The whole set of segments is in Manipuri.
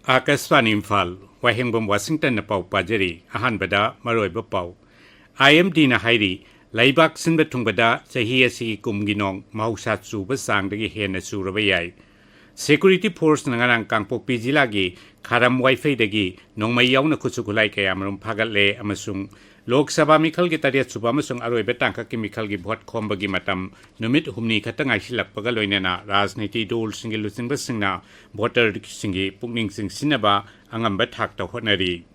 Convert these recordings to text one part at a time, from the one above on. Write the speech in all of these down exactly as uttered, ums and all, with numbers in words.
ꯑꯥꯀꯥꯁꯕꯥꯅꯤ ꯏꯝꯐꯥꯜ, ꯋꯥꯍꯦꯡꯕꯝ ꯋꯥꯁꯤꯡꯇꯟꯅ ꯄꯥꯎ ꯄꯥꯖꯔꯤ꯫ ꯑꯍꯥꯟꯕꯗ ꯃꯔꯨꯑꯣꯏꯕ ꯄꯥꯎ꯫ ꯑꯥꯏ ꯑꯦꯝ ꯗꯤꯅ ꯍꯥꯏꯔꯤ, ꯂꯩꯕꯥꯛ ꯁꯤꯟꯕ ꯊꯨꯡꯕꯗ ꯆꯍꯤ ꯑꯁꯤꯒꯤ ꯀꯨꯝꯒꯤ ꯅꯣꯡ ꯃꯍꯧꯁꯥ ꯆꯨꯕ ꯆꯥꯡꯗꯒꯤ ꯍꯦꯟꯅ ꯆꯨꯔꯕ ꯌꯥꯏ꯫ ꯁꯦꯀ꯭ꯌꯨꯔꯤꯇꯤ ꯐꯣꯔꯁꯅ ꯉꯔꯥꯡ ꯀꯥꯡꯄꯣꯛꯄꯤ ꯖꯤꯂꯥꯒꯤ ꯈꯥꯔꯝ ꯋꯥꯏꯐꯩꯗꯒꯤ ꯅꯣꯡꯃꯩ ꯌꯥꯎꯅ ꯈꯨꯠꯁꯨ ꯈꯨꯠꯂꯥꯏ ꯀꯌꯥꯃꯔꯨꯝ ꯐꯥꯒꯠꯂꯦ ꯑꯃꯁꯨꯡ ꯂꯣꯛ ꯁꯚꯥ ꯃꯤꯈꯜꯒꯤ ꯇꯔꯦꯠ ꯁꯨꯕ ꯑꯃꯁꯨꯡ ꯑꯔꯣꯏꯕ ꯇꯥꯡꯀꯛꯀꯤ ꯃꯤꯈꯜꯒꯤ ꯚꯣꯠ ꯈꯣꯝꯕꯒꯤ ꯃꯇꯝ ꯅꯨꯃꯤꯠ ꯍꯨꯝꯅꯤ ꯈꯛꯇ ꯉꯥꯏꯁꯤꯜꯂꯛꯄꯒ ꯂꯣꯏꯅꯅ ꯔꯥꯖꯅꯤꯇꯤ ꯗꯜꯁꯤꯡꯒꯤ ꯂꯨꯆꯤꯡꯕꯁꯤꯡꯅ ꯚꯣꯇꯔꯁꯤꯡꯒꯤ ꯄꯨꯛꯅꯤꯡ ꯆꯤꯡꯁꯤꯟꯅꯕ ꯑꯉꯝꯕ ꯊꯥꯛꯇ ꯍꯣꯠꯅꯔꯤ꯫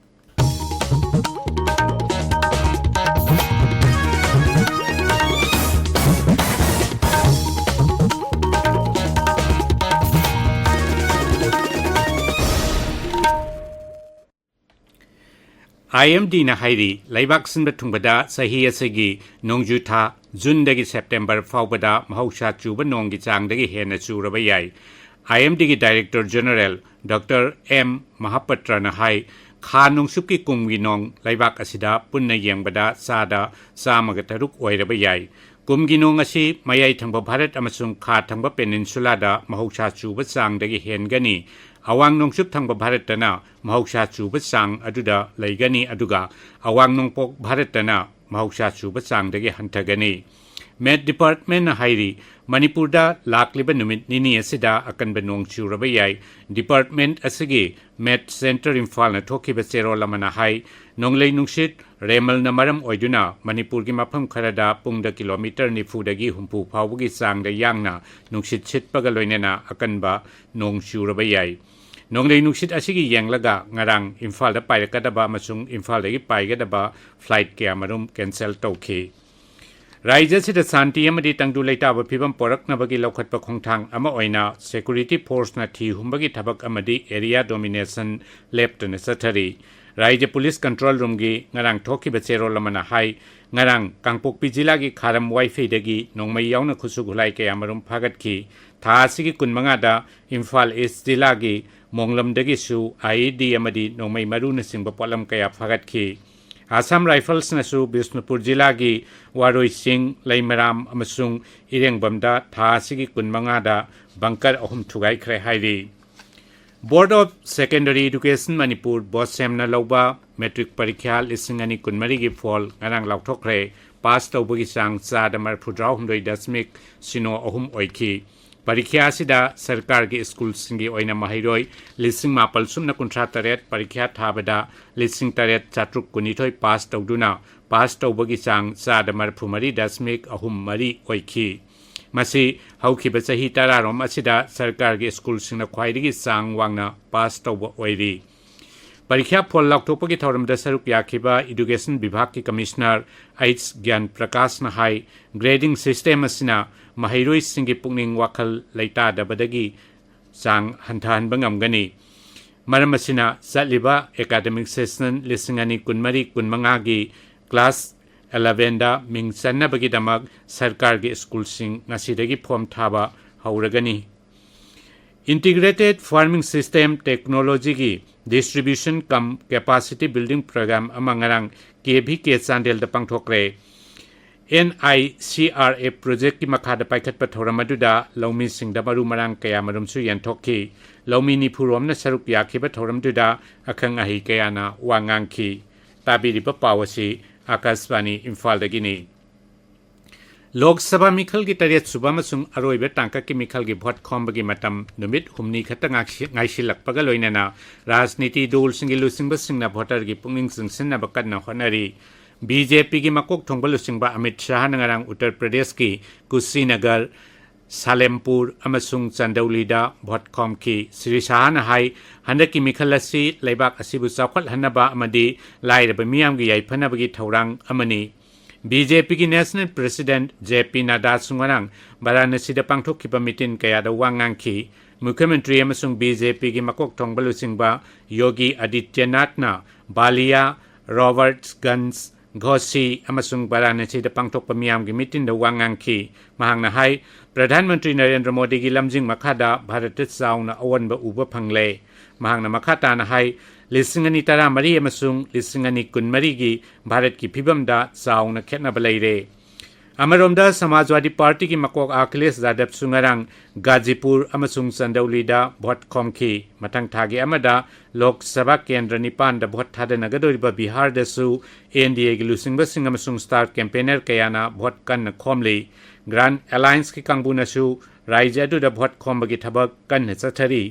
ꯑꯥꯏ ꯑꯦꯝ ꯗꯤꯅ ꯍꯥꯏꯔꯤ, ꯂꯩꯕꯥꯛ ꯁꯤꯟꯕ ꯊꯨꯡꯕꯗ ꯆꯍꯤ ꯑꯁꯤꯒꯤ ꯅꯣꯡꯖꯨ ꯊꯥ ꯖꯨꯟꯗꯒꯤ ꯁꯦꯞꯇꯦꯝꯕꯔ ꯐꯥꯎꯕꯗ ꯃꯍꯧꯁꯥ ꯆꯨꯕ ꯅꯣꯡꯒꯤ ꯆꯥꯡꯗꯒꯤ ꯍꯦꯟꯅ ꯆꯨꯔꯕ ꯌꯥꯏ꯫ ꯑꯥꯏ ꯑꯦꯝ ꯗꯤꯒꯤ ꯗꯥꯏꯔꯦꯛꯇꯔ ꯖꯦꯅꯔꯦꯜ ꯗꯣꯛꯇꯔ ꯑꯦꯝ ꯃꯍꯥꯄꯇ꯭ꯔꯅ ꯍꯥꯏ, ꯈꯥ ꯅꯣꯡꯆꯨꯞꯀꯤ ꯀꯨꯝꯒꯤ ꯅꯣꯡ ꯂꯩꯕꯥꯛ ꯑꯁꯤꯗ ꯄꯨꯟꯅ ꯌꯦꯡꯕꯗ ꯆꯥꯗ ꯆꯥꯝꯃꯒ ꯇꯔꯨꯛ ꯑꯣꯏꯔꯕ ꯌꯥꯏ꯫ ꯀꯨꯝꯒꯤ ꯅꯣꯡ ꯑꯁꯤ ꯃꯌꯥꯏ ꯊꯪꯕ ꯚꯥꯔꯠ ꯑꯃꯁꯨꯡ ꯈꯥ ꯊꯪꯕ ꯄꯦꯅꯤꯟꯁꯨꯂꯥꯗ ꯃꯍꯧꯁꯥ ꯆꯨꯕ ꯆꯥꯡꯗꯒꯤ ꯍꯦꯟꯒꯅꯤ꯫ ꯑꯋꯥꯡ ꯅꯣꯡꯆꯨꯞ ꯊꯪꯕ ꯚꯥꯔꯠꯇꯅ ꯃꯍꯧꯁꯥ ꯆꯨꯕ ꯆꯥꯡ ꯑꯗꯨꯗ ꯂꯩꯒꯅꯤ, ꯑꯗꯨꯒ ꯑꯋꯥꯡ ꯅꯣꯡꯄꯣꯛ ꯚꯥꯔꯠꯇꯅ ꯃꯍꯧꯁꯥ ꯆꯨꯕ ꯆꯥꯡꯗꯒꯤ ꯍꯟꯊꯒꯅꯤ꯫ ꯃꯦꯠ ꯗꯤꯄꯥꯔꯠꯃꯦꯟꯅ ꯍꯥꯏꯔꯤ, ꯃꯅꯤꯄꯨꯔꯗ ꯂꯥꯛꯂꯤꯕ ꯅꯨꯃꯤꯠ ꯅꯤꯅꯤ ꯑꯁꯤꯗ ꯑꯀꯟꯕ ꯅꯣꯡ ꯆꯨꯔꯕ ꯌꯥꯏ꯫ ꯗꯤꯄꯥꯔꯠꯃꯦꯟ ꯑꯁꯤꯒꯤ ꯃꯦꯠ ꯁꯦꯟꯇꯔ ꯏꯝꯐꯥꯜꯅ ꯊꯣꯛꯈꯤꯕ ꯆꯦꯔꯣꯜ ꯑꯃꯅ ꯍꯥꯏ, ꯅꯣꯡꯂꯩ ꯅꯨꯡꯁꯤꯠ ꯔꯦꯃꯜꯅ ꯃꯔꯝ ꯑꯣꯏꯗꯨꯅ ꯃꯅꯤꯄꯨꯔꯒꯤ ꯃꯐꯝ ꯈꯔꯗ ꯄꯨꯡꯗ ꯀꯤꯂꯣꯃꯤꯇꯔ ꯅꯤꯐꯨꯗꯒꯤ ꯍꯨꯝꯐꯨ ꯐꯥꯎꯕꯒꯤ ꯆꯥꯡꯗ ꯌꯥꯡꯅ ꯅꯨꯡꯁꯤꯠ ꯁꯤꯠꯄꯒ ꯂꯣꯏꯅꯅ ꯑꯀꯟꯕ ꯅꯣꯡ ꯆꯨꯔꯕ ꯌꯥꯏ꯫ ꯅꯣꯡꯂꯩ ꯅꯨꯡꯁꯤꯠ ꯑꯁꯤꯒꯤ ꯌꯦꯡꯂꯒ ꯉꯔꯥꯡ ꯏꯝꯐꯥꯜꯗ ꯄꯥꯏꯔꯛꯀꯗꯕ ꯑꯃꯁꯨꯡ ꯏꯝꯐꯥꯜꯗꯒꯤ ꯄꯥꯏꯒꯗꯕ ꯐ꯭ꯂꯥꯏꯠ ꯀꯌꯥꯃꯔꯨꯝ ꯀꯦꯟꯁꯦꯜ ꯇꯧꯈꯤ꯫ ꯔꯥꯖ꯭ꯌ ꯑꯁꯤꯗ ꯁꯥꯟꯇꯤ ꯑꯃꯗꯤ ꯇꯪꯗꯨ ꯂꯩꯇꯥꯕ ꯐꯤꯕꯝ ꯄꯣꯔꯛꯅꯕꯒꯤ ꯂꯧꯈꯠꯄ ꯈꯣꯡꯊꯥꯡ ꯑꯃ ꯑꯣꯏꯅ ꯁꯦꯀ꯭ꯌꯨꯔꯤꯇꯤ ꯐꯣꯔꯁꯅ ꯊꯤ ꯍꯨꯝꯕꯒꯤ ꯊꯕꯛ ꯑꯃꯗꯤ ꯑꯦꯔꯤꯌꯥ ꯗꯣꯃꯤꯅꯦꯁꯟ ꯂꯦꯞꯇꯅ ꯆꯠꯊꯔꯤ꯫ ꯔꯥꯖ꯭ꯌ ꯄꯨꯂꯤꯁ ꯀꯟꯇ꯭ꯔꯣꯜ ꯔꯨꯝꯒꯤ ꯉꯔꯥꯡ ꯊꯣꯛꯈꯤꯕ ꯆꯦꯔꯣꯜ ꯑꯃꯅ ꯍꯥꯏ, ꯉꯔꯥꯡ ꯀꯥꯡꯄꯣꯛꯄꯤ ꯖꯤꯂꯥꯒꯤ ꯈꯥꯔꯝ ꯋꯥꯏꯐꯩꯗꯒꯤ ꯅꯣꯡꯃꯩ ꯌꯥꯎꯅ ꯈꯨꯠꯁꯨ ꯈꯨꯠꯂꯥꯏ ꯀꯌꯥꯃꯔꯨꯝ ꯐꯥꯒꯠꯈꯤ꯫ ꯊꯥ ꯑꯁꯤꯒꯤ ꯀꯨꯟꯃꯉꯥꯗ ꯏꯝꯐꯥꯜ ꯏꯁ ꯖꯤꯂꯥꯒꯤ ꯃꯣꯡꯂꯝꯗꯒꯤꯁꯨ ꯑꯥꯏ ꯏ ꯗꯤ ꯑꯃꯗꯤ ꯅꯣꯡꯃꯩ ꯃꯔꯨꯅꯆꯤꯡꯕ ꯄꯣꯠꯂꯝ ꯀꯌꯥ ꯐꯥꯒꯠꯈꯤ꯫ ꯑꯁꯥꯝ ꯔꯥꯏꯐꯜꯁꯅꯁꯨ ꯕꯤꯁꯅꯨꯄꯨꯔ ꯖꯤꯂꯥꯒꯤ ꯋꯥꯔꯣꯏ ꯆꯤꯡ, ꯂꯩꯃꯔꯥꯝ ꯑꯃꯁꯨꯡ ꯏꯔꯦꯡꯕꯝꯗ ꯊꯥ ꯑꯁꯤꯒꯤ ꯀꯨꯟꯃꯉꯥꯗ ꯕꯪꯀꯔ ꯑꯍꯨꯝ ꯊꯨꯒꯥꯏꯈ꯭ꯔꯦ ꯍꯥꯏꯔꯤ꯫ Board of Secondary Education Manipur, ꯕꯣꯁꯦꯝꯅ ꯂꯧꯕ ꯃꯦꯇ꯭ꯔꯤꯛ ꯄꯔꯤꯈ꯭ꯌꯥ ꯂꯤꯁꯤꯡ ꯑꯅꯤ ꯀꯨꯟꯃꯔꯤꯒꯤ ꯐꯣꯜ ꯉꯔꯥꯡ ꯂꯥꯎꯊꯣꯛꯈ꯭ꯔꯦ꯫ ꯄꯥꯁ ꯇꯧꯕꯒꯤ ꯆꯥꯡ ꯆꯥꯗ ꯃꯔꯤꯐꯨꯇꯔꯥꯍꯨꯝꯗꯣꯏ ꯗꯁꯃꯤꯛ ꯁꯤꯅꯣ ꯑꯍꯨꯝ ꯑꯣꯏꯈꯤ꯫ ꯄꯔꯤꯈ꯭ꯌꯥ ꯑꯁꯤꯗ ꯁꯔꯀꯥꯔꯒꯤ ꯁ꯭ꯀꯨꯜꯁꯤꯡꯒꯤ ꯑꯣꯏꯅ ꯃꯍꯩꯔꯣꯏ ꯂꯤꯁꯤꯡ ꯃꯥꯄꯜ ꯁꯨꯞꯅ ꯀꯨꯟꯊ꯭ꯔꯥ ꯇꯔꯦꯠ ꯄꯔꯤꯈ꯭ꯌꯥ ꯊꯥꯕꯗ, ꯂꯤꯁꯤꯡ ꯇꯔꯦꯠ ꯆꯥꯇ꯭ꯔꯨꯛ ꯀꯨꯟꯅꯤꯊꯣꯏ ꯄꯥꯁ ꯇꯧꯗꯨꯅ, ꯄꯥꯁ ꯇꯧꯕꯒꯤ ꯆꯥꯡ ꯆꯥꯗ ꯃꯔꯤꯐꯨ ꯃꯔꯤ ꯗꯁꯃꯤꯛ ꯑꯍꯨꯝ ꯃꯔꯤ ꯑꯣꯏꯈꯤ꯫ ꯃꯁꯤ ꯍꯧꯈꯤꯕ ꯆꯍꯤ ꯇꯔꯥꯔꯣꯝ ꯑꯁꯤꯗ ꯁꯔꯀꯥꯔꯒꯤ ꯁ꯭ꯀꯨꯜꯁꯤꯡꯅ ꯈ꯭ꯋꯥꯏꯗꯒꯤ ꯆꯥꯡ ꯋꯥꯡꯅ ꯄꯥꯁ ꯇꯧꯕ ꯑꯣꯏꯔꯤ꯫ ꯄꯔꯤꯈ꯭ꯌꯥ ꯐꯣꯜ ꯂꯥꯎꯊꯣꯛꯄꯒꯤ ꯊꯧꯔꯝꯗ ꯁꯔꯨꯛ ꯌꯥꯈꯤꯕ ꯏꯗꯨꯀꯦꯁꯟ ꯕꯤꯚꯥꯒꯀꯤ ꯀꯃꯤꯁꯅꯔ ꯑꯩꯆ ꯒ꯭ꯌꯥꯟ ꯄ꯭ꯔꯀꯥꯁꯅ ꯍꯥꯏ, grading system ꯑꯁꯤꯅ ꯃꯍꯩꯔꯣꯏꯁꯤꯡꯒꯤ ꯄꯨꯛꯅꯤꯡ ꯋꯥꯈꯜ ꯂꯩꯇꯥꯗꯕꯗꯒꯤ ꯆꯥꯡ ꯍꯟꯊꯍꯟꯕ ꯉꯝꯒꯅꯤ꯫ ꯃꯔꯝ ꯑꯁꯤꯅ, ꯆꯠꯂꯤꯕ academic session ꯂꯤꯁꯤꯡ ꯑꯅꯤ ꯀꯨꯟꯃꯔꯤ ꯀꯨꯟꯃꯉꯥꯒꯤ class elevenꯗ ꯃꯤꯡ ꯆꯟꯅꯕꯒꯤꯗꯃꯛ ꯁꯔꯀꯥꯔꯒꯤ ꯁ꯭ꯀꯨꯜꯁꯤꯡ ꯉꯁꯤꯗꯒꯤ ꯐꯣꯔꯝ ꯊꯥꯕ ꯍꯧꯔꯒꯅꯤ꯫ Integrated Farming System Technologyꯒꯤ Distribution cum Capacity Building Program ꯑꯃ ꯉꯔꯥꯡ ꯀꯦ V K ꯆꯥꯟꯗꯦꯜꯗ ꯄꯥꯡꯊꯣꯛꯈ꯭ꯔꯦ꯫ And I C R F projectꯀꯤ ꯃꯈꯥꯗ ꯄꯥꯏꯈꯠꯄ ꯊꯧꯔꯝ ꯑꯗꯨꯗ ꯂꯧꯃꯤꯁꯤꯡꯗ ꯃꯔꯨ ꯃꯔꯥꯡ ꯀꯌꯥꯃꯔꯨꯝꯁꯨ ꯌꯦꯟꯊꯣꯛꯈꯤ꯫ ꯂꯧꯃꯤ ꯅꯤꯐꯨ ꯔꯣꯝꯅ ꯁꯔꯨꯛ ꯌꯥꯈꯤꯕ ꯊꯧꯔꯝꯗꯨꯗ ꯑꯈꯪ ꯑꯍꯩ ꯀꯌꯥꯅ ꯋꯥ ꯉꯥꯡꯈꯤ꯫ ꯇꯥꯕꯤꯔꯤꯕ ꯄꯥꯎ ꯑꯁꯤ ꯑꯥꯀꯥꯁꯕꯥꯅꯤ ꯏꯝꯐꯥꯜꯗꯒꯤꯅꯤ꯫ ꯂꯣꯛ ꯁꯚꯥ ꯃꯤꯈꯜꯒꯤ ꯇꯔꯦꯠ ꯁꯨꯕ ꯑꯃꯁꯨꯡ ꯑꯔꯣꯏꯕ ꯇꯥꯡꯀꯛꯀꯤ ꯃꯤꯈꯜꯒꯤ ꯚꯣꯠ ꯈꯣꯝꯕꯒꯤ ꯃꯇꯝ ꯅꯨꯃꯤꯠ ꯍꯨꯝꯅꯤ ꯈꯛꯇ ꯉꯥꯛꯁꯤ-, ꯉꯥꯏꯁꯤꯜꯂꯛꯄꯒ ꯂꯣꯏꯅꯅ ꯔꯥꯖꯅꯤꯇꯤ ꯗꯣꯜꯁꯤꯡꯒꯤ ꯂꯨꯆꯤꯡꯕꯁꯤꯡꯅ ꯚꯣꯇꯔꯒꯤ ꯄꯨꯛꯅꯤꯡ ꯆꯤꯡꯁꯤꯟꯅꯕ ꯀꯟꯅ ꯍꯣꯠꯅꯔꯤ꯫ ꯕꯤ ꯖꯦ ꯄꯤꯒꯤ ꯃꯀꯣꯛ ꯊꯣꯡꯕ ꯂꯨꯆꯤꯡꯕ ꯑꯃꯤꯠ ꯁꯥꯍꯅ ꯉꯔꯥꯡ ꯎꯠꯇꯔ ꯄ꯭ꯔꯗꯦꯁꯀꯤ ꯀꯨꯁꯤꯅꯒꯔ, ꯁꯥꯂꯦꯝꯄꯨꯔ ꯑꯃꯁꯨꯡ ꯆꯟꯗꯧꯂꯤꯗ ꯚꯣꯠ ꯈꯣꯝꯈꯤ꯫ ꯁ꯭ꯔꯤ ꯁꯥꯍꯅ ꯍꯥꯏ, ꯍꯟꯗꯛꯀꯤ ꯃꯤꯈꯜ ꯑꯁꯤ ꯂꯩꯕꯥꯛ ꯑꯁꯤꯕꯨ ꯆꯥꯎꯈꯠꯍꯟꯅꯕ ꯑꯃꯗꯤ ꯂꯥꯏꯔꯕ ꯃꯤꯌꯥꯝꯒꯤ ꯌꯥꯏꯐꯅꯕꯒꯤ ꯊꯧꯔꯥꯡ ꯑꯃꯅꯤ꯫ ꯕꯤ ꯖꯦ ꯄꯤꯒꯤ National President ꯖꯦ ꯄꯤ ꯅꯗꯥꯁꯨ ꯉꯔꯥꯡ ꯕꯔꯥꯅꯁꯤꯗ ꯄꯥꯡꯊꯣꯛꯈꯤꯕ ꯃꯤꯇꯤꯟ ꯀꯌꯥꯗ ꯋꯥ ꯉꯥꯡꯈꯤ꯫ ꯃꯨꯈ꯭ꯌ ꯃꯟꯇ꯭ꯔꯤ ꯑꯃꯁꯨꯡ ꯕꯤ ꯖꯦ ꯄꯤꯒꯤ ꯃꯀꯣꯛ ꯊꯣꯡꯕ ꯂꯨꯆꯤꯡꯕ ꯌꯣꯒꯤ ꯑꯗꯤꯇ꯭ꯌꯅꯥꯊꯅ ꯕꯥꯂꯤꯌꯥ, ꯔꯣꯕꯔꯠꯁꯒꯟꯖ, ꯘꯣꯁꯤ ꯑꯃꯁꯨꯡ ꯕꯔꯥꯅꯁꯤꯗ ꯄꯥꯡꯊꯣꯛꯄ ꯃꯤꯌꯥꯝꯒꯤ ꯃꯤꯇꯤꯟꯗ ꯋꯥ ꯉꯥꯡꯈꯤ꯫ ꯃꯍꯥꯛꯅ ꯍꯥꯏ, ꯄ꯭ꯔꯙꯥꯟ ꯃꯟꯇ꯭ꯔꯤ ꯅꯔꯦꯟꯗ꯭ꯔ ꯃꯣꯗꯤꯒꯤ ꯂꯝꯖꯤꯡ ꯃꯈꯥꯗ ꯚꯥꯔꯠꯇ ꯆꯥꯎꯅ ꯑꯑꯣꯟꯕ ꯎꯕ ꯐꯪꯂꯦ꯫ ꯃꯍꯥꯛꯅ ꯃꯈꯥ ꯇꯥꯅ ꯍꯥꯏ, ꯂꯤꯁꯤꯡ ꯑꯅꯤ ꯇꯔꯥꯃꯔꯤ ꯑꯃꯁꯨꯡ ꯂꯤꯁꯤꯡ ꯑꯅꯤ ꯀꯨꯟꯃꯔꯤꯒꯤ ꯚꯥꯔꯠꯀꯤ ꯐꯤꯕꯝꯗ ꯆꯥꯎꯅ ꯈꯦꯠꯅꯕ ꯂꯩꯔꯦ꯫ ꯑꯃꯔꯣꯝꯗ, ꯁꯃꯥꯖꯋꯥꯗꯤ ꯄꯥꯔꯇꯤꯒꯤ ꯃꯀꯣꯛ ꯑꯈꯤꯂꯦꯁ ꯌꯥꯗꯕꯁꯨ ꯉꯔꯥꯡ ꯒꯥꯖꯤꯄꯨꯔ ꯑꯃꯁꯨꯡ ꯆꯟꯗꯧꯂꯤꯗ ꯚꯣꯠ ꯈꯣꯝꯈꯤ꯫ ꯃꯊꯪ ꯊꯥꯒꯤ ꯑꯃꯗ ꯂꯣꯛ ꯁꯚꯥ ꯀꯦꯟꯗ꯭ꯔ ꯅꯤꯄꯥꯟꯗ ꯚꯣꯠ ꯊꯥꯗꯅꯒꯗꯧꯔꯤꯕ ꯕꯤꯍꯥꯔꯗꯁꯨ ꯑꯦꯟ ꯗꯤ ꯑꯦꯒꯤ ꯂꯨꯆꯤꯡꯕꯁꯤꯡ ꯑꯃꯁꯨꯡ ꯁ꯭ꯇꯥꯔ ꯀꯦꯝꯄꯦꯅꯔ ꯀꯌꯥꯅ ꯚꯣꯠ ꯀꯟꯅ ꯈꯣꯝꯂꯤ꯫ ꯒ꯭ꯔꯥꯟ ꯑꯦꯂꯥꯌꯟꯁꯀꯤ ꯀꯥꯡꯕꯨꯅꯁꯨ ꯔꯥꯖ꯭ꯌ ꯑꯗꯨꯗ ꯚꯣꯠ ꯈꯣꯝꯕꯒꯤ ꯊꯕꯛ ꯀꯟꯅ ꯆꯠꯊꯔꯤ꯫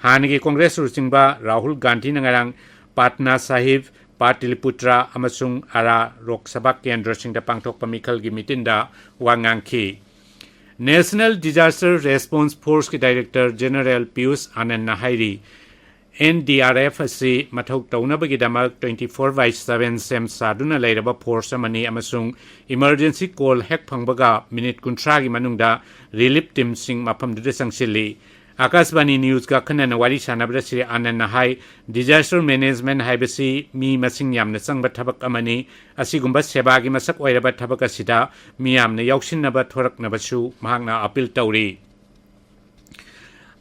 ꯍꯥꯟꯅꯒꯤ ꯀꯣꯡꯒ꯭ꯔꯦꯁ ꯂꯨꯆꯤꯡꯕ ꯔꯥꯍꯨꯜ ꯒꯥꯟꯙꯤꯅ ꯉꯔꯥꯡ ꯄꯥꯠꯅꯥ ꯁꯥꯍꯤꯕ, ꯄꯥꯇꯤꯂꯤꯄꯨꯇ꯭ꯔꯥ ꯑꯃꯁꯨꯡ ꯑꯥꯔꯥ ꯂꯣꯛ ꯁꯚꯥ ꯀꯦꯟꯗ꯭ꯔꯁꯤꯡꯗ ꯄꯥꯡꯊꯣꯛꯄ ꯃꯤꯈꯜꯒꯤ ꯃꯤꯇꯤꯟꯗ ꯋꯥ ꯉꯥꯡꯈꯤ꯫ National Disaster Response Forceꯀꯤ Director General Piyush ꯑꯥꯅꯟꯗꯅ ꯍꯥꯏꯔꯤ, ꯑꯦꯟ ꯗꯤ ꯑꯥꯔ ꯑꯦꯐ ꯑꯁꯤ ꯃꯊꯧ ꯇꯧꯅꯕꯒꯤꯗꯃꯛ twenty four by seven ꯁꯦꯝ ꯁꯥꯗꯨꯅ ꯂꯩꯔꯕ ꯐꯣꯔꯁ ꯑꯃꯅꯤ ꯑꯃꯁꯨꯡ ꯏꯃꯔꯖꯦꯟꯁꯤ ꯀꯣꯜ ꯍꯦꯛ ꯐꯪꯕꯒ ꯃꯤꯅꯤꯠ ꯀꯨꯟꯊ꯭ꯔꯥꯒꯤ ꯃꯅꯨꯡꯗ ꯔꯤꯂꯤꯐ ꯇꯤꯝꯁꯤꯡ ꯃꯐꯝꯗꯨꯗ ꯆꯪꯁꯤꯜꯂꯤ꯫ ꯑꯥꯀꯥꯁꯕꯥꯅꯤ ꯅ꯭ꯌꯨꯁꯀ ꯑꯈꯟꯅꯅ ꯋꯥꯔꯤ ꯁꯥꯟꯅꯕꯗ ꯁ꯭ꯔꯤ ꯑꯥꯅꯟꯗꯅ ꯍꯥꯏ, disaster management ꯍꯥꯏꯕꯁꯤ ꯃꯤ ꯃꯁꯤꯡ ꯌꯥꯝꯅ ꯆꯪꯕ ꯊꯕꯛ ꯑꯃꯅꯤ꯫ ꯑꯁꯤꯒꯨꯝꯕ ꯁꯦꯕꯥꯒꯤ ꯃꯁꯛ ꯑꯣꯏꯔꯕ ꯊꯕꯛ ꯑꯁꯤꯗ ꯃꯤꯌꯥꯝꯅ ꯌꯥꯎꯁꯤꯟꯅꯕ ꯊꯣꯔꯛꯅꯕꯁꯨ ꯃꯍꯥꯛꯅ ꯑꯄꯤꯜ ꯇꯧꯔꯤ꯫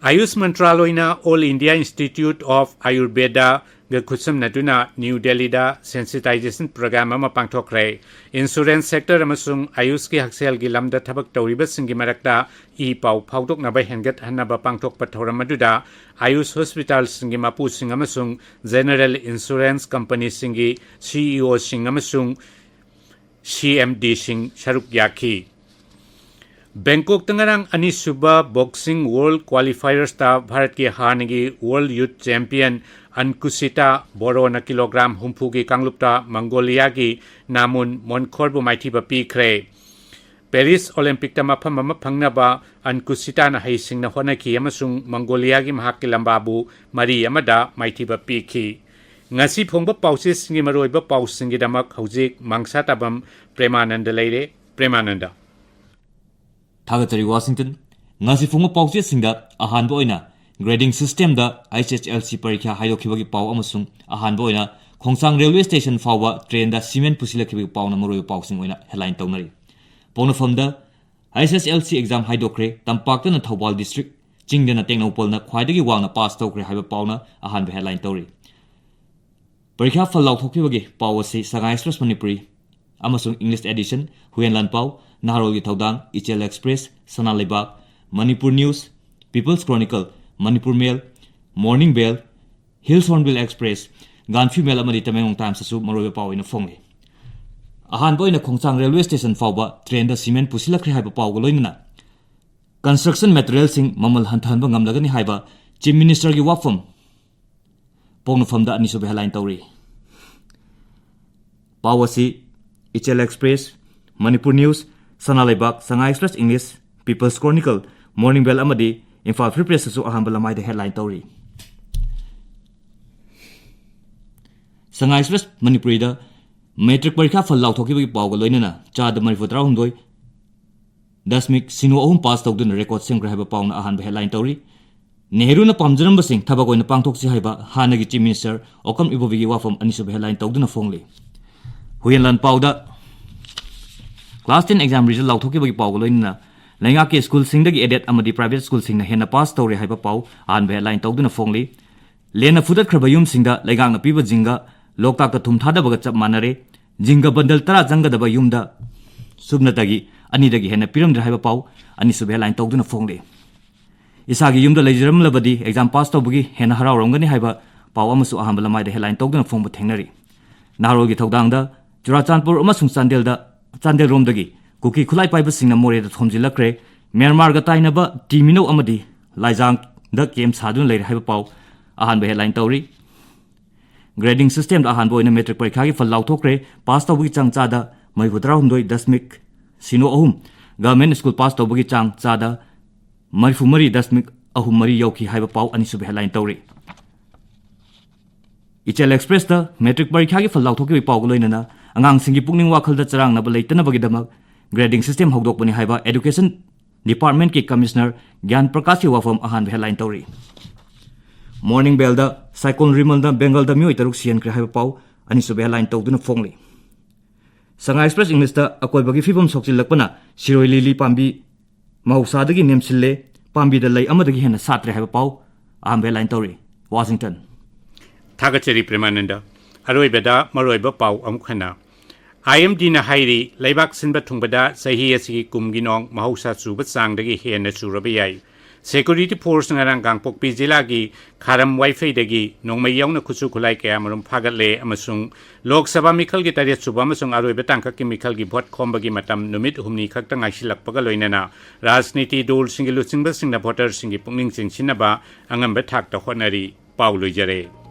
ꯑꯌꯨꯁ ꯃꯟꯇ꯭ꯔꯥꯂꯣꯏꯅ All India Institute of Ayurveda ꯒ ꯈꯨꯠꯁꯝꯅꯗꯨꯅ ꯅ꯭ꯌꯨ ꯗꯦꯜꯂꯤꯗ sensitization program ꯑꯃ ꯄꯥꯡꯊꯣꯛꯈ꯭ꯔꯦ꯫ Insurance sector ꯑꯃꯁꯨꯡ ꯑꯌꯨꯁꯀꯤ ꯍꯛꯁꯦꯜꯒꯤ ꯂꯝꯗ ꯊꯕꯛ ꯇꯧꯔꯤꯕꯁꯤꯡꯒꯤ ꯃꯔꯛꯇ ꯏ ꯄꯥꯎ ꯐꯥꯎꯗꯣꯛꯅꯕ ꯍꯦꯟꯒꯠꯍꯟꯅꯕ ꯄꯥꯡꯊꯣꯛꯄ ꯊꯧꯔꯝ ꯑꯗꯨꯗ ꯑꯌꯨꯁ ꯍꯣꯁꯄꯤꯇꯥꯜꯁꯤꯡꯒꯤ ꯃꯄꯨꯁꯤꯡ ꯑꯃꯁꯨꯡ ꯖꯦꯅꯔꯦꯜ ꯏꯟꯁꯨꯔꯦꯟꯁ ꯀꯝꯄꯅꯤꯁꯤꯡꯒꯤ ꯁꯤ ꯏ ꯑꯣꯁꯤꯡ ꯑꯃꯁꯨꯡ ꯁꯤ ꯑꯦꯝ ꯗꯤꯁꯤꯡ ꯁꯔꯨꯛ ꯌꯥꯈꯤ꯫ ꯕꯦꯡꯀꯣꯛꯇ ꯉꯔꯥꯡ ꯑꯅꯤꯁꯨꯕ Boxing World Qualifiersꯇ ꯚꯥꯔꯠꯀꯤ ꯍꯥꯟꯅꯒꯤ World Youth Champion ꯑꯟꯀꯨꯁꯤꯇꯥ ꯕꯣꯔꯣꯅ ꯀꯤꯂꯣꯒ꯭ꯔꯥꯝ ꯍꯨꯝꯐꯨꯒꯤ ꯀꯥꯡꯂꯨꯞꯇ ꯃꯪꯒꯣꯂꯤꯌꯥꯒꯤ ꯅꯥꯃꯨꯟ ꯃꯣꯟꯈꯣꯔꯕꯨ ꯃꯥꯏꯊꯤꯕ ꯄꯤꯈ꯭ꯔꯦ꯫ ꯄꯦꯔꯤꯁ ꯑꯣꯂꯦꯝꯄꯤꯛꯇ ꯃꯐꯝ ꯑꯃ ꯐꯪꯅꯕ ꯑꯟꯀꯨꯁꯤꯇꯥꯅ ꯍꯩꯁꯤꯡꯅ ꯍꯣꯠꯅꯈꯤ ꯑꯃꯁꯨꯡ ꯃꯪꯒꯣꯂꯤꯌꯥꯒꯤ ꯃꯍꯥꯛꯀꯤ ꯂꯝꯕꯥꯕꯨ ꯃꯔꯤ ꯑꯃꯗ ꯃꯥꯏꯊꯤꯕ ꯄꯤꯈꯤ꯫ ꯉꯁꯤ ꯐꯣꯡꯕ ꯄꯥꯎꯆꯦꯁꯤꯡꯒꯤ ꯃꯔꯨꯑꯣꯏꯕ ꯄꯥꯎꯁꯤꯡꯒꯤꯗꯃꯛ ꯍꯧꯖꯤꯛ ꯃꯥꯡꯁꯥ ꯇꯥꯕꯝ ꯄ꯭ꯔꯦꯃꯥꯅꯟꯗ ꯂꯩꯔꯦ꯫ ꯄ꯭ꯔꯦꯃꯥꯅꯟꯗ꯫ ꯊꯥꯒꯠꯆꯔꯤ, ꯋꯥꯁꯤꯡꯇꯟ꯫ ꯉꯁꯤ ꯐꯣꯡꯕ ꯄꯥꯎꯆꯦꯁꯤꯡꯗ ꯑꯍꯥꯟꯕ ꯑꯣꯏꯅ grading systemꯗ H S L C ꯄꯔꯤꯈ꯭ꯌꯥ ꯍꯥꯏꯗꯣꯛꯈꯤꯕꯒꯤ ꯄꯥꯎ ꯑꯃꯁꯨꯡ ꯑꯍꯥꯟꯕ ꯑꯣꯏꯅ ꯈꯣꯡꯁꯥꯡ railway station ꯐꯥꯎꯕ trainꯗ cement ꯄꯨꯁꯤꯜꯂꯛꯈꯤꯕꯒꯤ ꯄꯥꯎꯅ ꯃꯔꯨꯑꯣꯏꯕ ꯄꯥꯎꯁꯤꯡ ꯑꯣꯏꯅ headline ꯇꯧꯅꯔꯤ꯫ ꯄꯣꯛꯅꯐꯝꯗ H S L C exam ꯍꯥꯏꯗꯣꯛꯈ꯭ꯔꯦ꯫ ꯇꯝꯄꯥꯛꯇꯅ ꯊꯧꯕꯥꯜ district, ꯆꯤꯡꯗꯅ ꯇꯦꯡꯅꯧꯄꯜꯅ ꯈ꯭ꯋꯥꯏꯗꯒꯤ ꯋꯥꯡꯅ pass ꯇꯧꯈ꯭ꯔꯦ ꯍꯥꯏꯕ ꯄꯥꯎꯅ ꯑꯍꯥꯟꯕ headline ꯇꯧꯔꯤ꯫ ꯄꯔꯤꯈ꯭ꯌꯥ ꯐꯜ ꯂꯥꯎꯊꯣꯛꯈꯤꯕꯒꯤ ꯄꯥꯎ ꯑꯁꯤ Sagai Express ꯃꯅꯤꯄꯨꯔꯤ ꯑꯃꯁꯨꯡ English edition, ꯍꯨꯏꯌꯦꯟ ꯂꯥꯟꯄꯥꯎ, ꯅꯍꯥꯔꯣꯜꯒꯤ ꯊꯧꯗꯥꯡ, ꯏꯆꯦꯜ Express, ꯁꯅꯥ ꯂꯩꯕꯥꯛ, Manipur News, People's Chronicle, Manipur ꯃꯦꯜ, Morning Bell, Hills Hornbill Express, Gaanphiu Mail ꯑꯃꯗꯤ Tamenglong Times ꯑꯁꯨ ꯃꯔꯨꯑꯣꯏꯕ ꯄꯥꯎ ꯑꯣꯏꯅ ꯐꯣꯡꯂꯤ꯫ ꯑꯍꯥꯟꯕ ꯑꯣꯏꯅ ꯈꯣꯡꯆꯥꯡ railway station ꯐꯥꯎꯕ train ꯗ cement ꯄꯨꯁꯤꯜꯂꯛꯈ꯭ꯔꯦ ꯍꯥꯏꯕ ꯄꯥꯎꯒ ꯂꯣꯏꯅꯅ construction material ꯁꯤꯡ ꯃꯃꯜ ꯍꯟꯊꯍꯟꯕ ꯉꯝꯂꯒꯅꯤ ꯍꯥꯏꯕ Chief Minister ꯒꯤ ꯋꯥꯐꯝ ꯄꯣꯛꯅꯐꯝꯗ ꯑꯅꯤꯁꯨꯕ headline ꯇꯧꯔꯤ꯫ ꯄꯥꯎ ꯑꯁꯤ ꯏꯆꯦꯜ Express, ꯃꯅꯤꯄꯨꯔ News, ꯁꯅꯥ ꯂꯩꯕꯥꯛ, ꯁꯉꯥꯏ Express English, People's Chronicle, Morning Bell ꯑꯃꯗꯤ ꯏꯝꯐꯥꯜ Free Press ꯇꯁꯨ ꯑꯍꯥꯟꯕ ꯂꯃꯥꯏꯗ headline ꯇꯧꯔꯤ꯫ ꯁꯉꯥꯏ Express ꯃꯅꯤꯄꯨꯔꯤꯗ matric ꯄꯔꯤꯈꯥ ꯐꯜ ꯂꯥꯎꯊꯣꯛꯈꯤꯕꯒꯤ ꯄꯥꯎꯒ ꯂꯣꯏꯅꯅ ꯆꯥꯗ ꯃꯔꯤꯐꯨ ꯇꯔꯥꯍꯨꯝꯗꯣꯏ ꯗꯁꯃꯤꯛ ꯁꯤꯅꯣ ꯑꯍꯨꯝ pass ꯇꯧꯗꯨꯅ record ꯁꯦꯝꯈ꯭ꯔꯦ ꯍꯥꯏꯕ ꯄꯥꯎꯅ ꯑꯍꯥꯟꯕ headline ꯇꯧꯔꯤ꯫ ꯅꯦꯍꯔꯨꯅ ꯄꯥꯝꯖꯔꯝꯕꯁꯤꯡ ꯊꯕꯛ ꯑꯣꯏꯅ ꯄꯥꯡꯊꯣꯛꯁꯤ ꯍꯥꯏꯕ ꯍꯥꯟꯅꯒꯤ Chief Minister ꯑꯣꯀꯝ ꯏꯕꯣꯕꯤꯒꯤ ꯋꯥꯐꯝ ꯑꯅꯤꯁꯨꯕ headline ꯇꯧꯗꯨꯅ ꯐꯣꯡꯂꯤ꯫ ꯍꯨꯏꯌꯦꯟ ꯂꯥꯟꯄꯥꯎꯗ class ten exam result ꯂꯥꯎꯊꯣꯛꯈꯤꯕꯒꯤ ꯄꯥꯎꯒ ꯂꯣꯏꯅꯅ ꯂꯩꯉꯥꯛꯀꯤ school ꯁꯤꯡꯗꯒꯤ aided ꯑꯃꯗꯤ private school ꯁꯤꯡꯅ ꯍꯦꯟꯅ pass ꯇꯧꯔꯦ ꯍꯥꯏꯕ ꯄꯥꯎ ꯑꯍꯥꯟꯕ headline ꯇꯧꯗꯨꯅ ꯐꯣꯡꯂꯤ꯫ ꯂꯦꯟꯅ ꯐꯨꯗꯠꯈ꯭ꯔꯕ ꯌꯨꯝꯁꯤꯡꯗ ꯂꯩꯉꯥꯛꯅ ꯄꯤꯕ ꯖꯤꯡꯒ ꯂꯣꯛꯇꯥꯛꯇ ꯊꯨꯝ ꯊꯥꯗꯕꯒ ꯆꯞ ꯃꯥꯟꯅꯔꯦ꯫ ꯖꯤꯡꯒ bundle ꯇꯔꯥ ꯆꯪꯒꯗꯕ ꯌꯨꯝꯗ ꯁꯨꯞꯅꯇꯒꯤ ꯑꯅꯤꯗꯒꯤ ꯍꯦꯟꯅ ꯄꯤꯔꯝꯗ꯭ꯔꯦ ꯍꯥꯏꯕ ꯄꯥꯎ ꯑꯅꯤꯁꯨꯕ headline ꯇꯧꯗꯨꯅ ꯐꯣꯡꯂꯤ꯫ ꯏꯁꯥꯒꯤ ꯌꯨꯝꯗ ꯂꯩꯖꯔꯝꯂꯕꯗꯤ exam pass ꯇꯧꯕꯒꯤ ꯍꯦꯟꯅ ꯍꯔꯥꯎꯔꯝꯒꯅꯤ ꯍꯥꯏꯕ ꯄꯥꯎ ꯑꯃꯁꯨ ꯑꯍꯥꯟꯕ ꯂꯃꯥꯏꯗ headline ꯇꯧꯗꯨꯅ ꯐꯣꯡꯕ ꯊꯦꯡꯅꯔꯤ꯫ ꯅꯍꯥꯔꯣꯜꯒꯤ ꯊꯧꯗꯥꯡꯗ ꯆꯨꯔꯥꯆꯥꯟꯄꯨꯔ ꯑꯃꯁꯨꯡ ꯆꯥꯟꯗꯦꯜꯗ, ꯆꯥꯟꯗꯦꯜꯔꯣꯝꯗꯒꯤ ꯀꯨꯀꯤ ꯈꯨꯠꯂꯥꯏ ꯄꯥꯏꯕꯁꯤꯡꯅ ꯃꯣꯔꯦꯗ ꯊꯣꯝꯖꯤꯜꯂꯛꯈ꯭ꯔꯦ꯫ ꯃ꯭ꯌꯥꯟꯃꯥꯔꯒ ꯇꯥꯏꯅꯕ ꯇꯤ ꯃꯤꯅꯧ ꯑꯃꯗꯤ ꯂꯥꯏꯖꯥꯡꯗ camp ꯁꯥꯗꯨꯅ ꯂꯩꯔꯦ ꯍꯥꯏꯕ ꯄꯥꯎ ꯑꯍꯥꯟꯕ headline ꯇꯧꯔꯤ꯫ Grading system ꯗ ꯑꯍꯥꯟꯕ ꯑꯣꯏꯅ matric ꯄꯔꯤꯈꯥꯒꯤ ꯐꯜ ꯂꯥꯎꯊꯣꯛꯈ꯭ꯔꯦ꯫ Pass ꯇꯧꯕꯒꯤ ꯆꯥꯡ ꯆꯥꯗ ꯃꯔꯤꯐꯨ ꯇꯔꯥꯍꯨꯝꯗꯣꯏ ꯗꯁꯃꯤꯛ ꯁꯤꯅꯣ ꯑꯍꯨꯝ, government school pass ꯇꯧꯕꯒꯤ ꯆꯥꯡ ꯆꯥꯗ ꯃꯔꯤꯐꯨ ꯃꯔꯤ ꯗꯁꯃꯤꯛ ꯑꯍꯨꯝ ꯃꯔꯤ ꯌꯧꯈꯤ ꯍꯥꯏꯕ ꯄꯥꯎ ꯑꯅꯤꯁꯨꯕ headline ꯇꯧꯔꯤ꯫ ꯏꯆꯦꯜ Express ꯇ matric ꯄꯔꯤꯈꯥꯒꯤ ꯐꯜ ꯂꯥꯎꯊꯣꯛꯈꯤꯕꯒꯤ ꯄꯥꯎꯒ ꯂꯣꯏꯅꯅ ꯑꯉꯥꯡꯁꯤꯡꯒꯤ ꯄꯨꯛꯅꯤꯡ ꯋꯥꯈꯜꯗ ꯆꯔꯥꯡꯅꯕ ꯂꯩꯇꯅꯕꯒꯤꯗꯃꯛ grading system ꯍꯧꯗꯣꯛꯄꯅꯤ ꯍꯥꯏꯕ Education Department ꯀꯤ Commissioner ꯒ꯭ꯌꯥꯟ ꯄ꯭ꯔꯀꯥꯁꯀꯤ ꯋꯥꯐꯝ ꯑꯍꯥꯟꯕ headline ꯇꯧꯔꯤ꯫ Morning Bell ꯗ cyclone ꯔꯤꯃꯜꯗ Bengal ꯗ ꯃꯤꯑꯣꯏ ꯇꯔꯨꯛ ꯁꯤꯍꯟꯈ꯭ꯔꯦ ꯍꯥꯏꯕ ꯄꯥꯎ ꯑꯅꯤꯁꯨꯕ headline ꯇꯧꯗꯨꯅ ꯐꯣꯡꯂꯤ꯫ ꯁꯉꯥꯏ Express English ꯇ ꯑꯀꯣꯏꯕꯒꯤ ꯐꯤꯕꯝ ꯁꯣꯛꯆꯤꯜꯂꯛꯄꯅ ꯁꯤꯔꯣꯏ ꯂꯤꯂꯤ ꯄꯥꯝꯕꯤ ꯃꯍꯧꯁꯥꯗꯒꯤ ꯅꯦꯝꯁꯤꯜꯂꯦ, ꯄꯥꯝꯕꯤꯗ ꯂꯩ ꯑꯃꯗꯒꯤ ꯍꯦꯟꯅ ꯁꯥꯠꯇ꯭ꯔꯦ ꯍꯥꯏꯕ ꯄꯥꯎ ꯑꯍꯥꯟꯕ headline ꯇꯧꯔꯤ꯫ ꯋꯥꯁꯤꯡꯇꯟ꯫ ꯊꯥꯒꯠꯆꯔꯤ ꯄ꯭ꯔꯦꯃꯥꯅꯟꯗ꯫ ꯑꯔꯣꯏꯕꯗ ꯃꯔꯨꯑꯣꯏꯕ ꯄꯥꯎ ꯑꯃꯨꯛ ꯍꯟꯅ꯫ ꯑꯥꯏ ꯑꯦꯝ ꯗꯤꯅ ꯍꯥꯏꯔꯤ, ꯂꯩꯕꯥꯛ ꯁꯤꯟꯕ ꯊꯨꯡꯕꯗ ꯆꯍꯤ ꯑꯁꯤꯒꯤ ꯀꯨꯝꯒꯤ ꯅꯣꯡ ꯃꯍꯧꯁꯥ ꯆꯨꯕ ꯆꯥꯡꯗꯒꯤ ꯍꯦꯟꯅ ꯆꯨꯔꯕ ꯌꯥꯏ꯫ Security Force ꯉꯔꯥꯡ ꯀꯥꯡꯄꯣꯛꯄꯤ ꯖꯤꯂꯥꯒꯤ ꯈꯥꯔꯝ ꯋꯥꯏꯐꯩꯗꯒꯤ ꯅꯣꯡꯃꯩ ꯌꯥꯎꯅ ꯈꯨꯠꯁꯨ ꯈꯨꯠꯂꯥꯏ ꯀꯌꯥꯃꯔꯨꯝ ꯐꯥꯒꯠꯂꯦ ꯑꯃꯁꯨꯡ ꯂꯣꯛ ꯁꯚꯥ ꯃꯤꯈꯜꯒꯤ ꯇꯔꯦꯠ ꯁꯨꯕ ꯑꯃꯁꯨꯡ ꯑꯔꯣꯏꯕ ꯇꯥꯡꯀꯛꯀꯤ ꯃꯤꯈꯜꯒꯤ ꯚꯣꯠ ꯈꯣꯝꯕꯒꯤ ꯃꯇꯝ ꯅꯨꯃꯤꯠ ꯍꯨꯝꯅꯤ ꯈꯛꯇ ꯉꯥꯏꯁꯤꯜꯂꯛꯄꯒ ꯂꯣꯏꯅꯅ ꯔꯥꯖꯅꯤꯇꯤ ꯗꯜꯁꯤꯡꯒꯤ ꯂꯨꯆꯤꯡꯕꯁꯤꯡꯅ ꯚꯣꯇꯔꯁꯤꯡꯒꯤ ꯄꯨꯛꯅꯤꯡ ꯆꯤꯡꯁꯤꯟꯅꯕ ꯑꯉꯝꯕ ꯊꯥꯛꯇ ꯍꯣꯠꯅꯔꯤ꯫ ꯄꯥꯎ ꯂꯣꯏꯖꯔꯦ꯫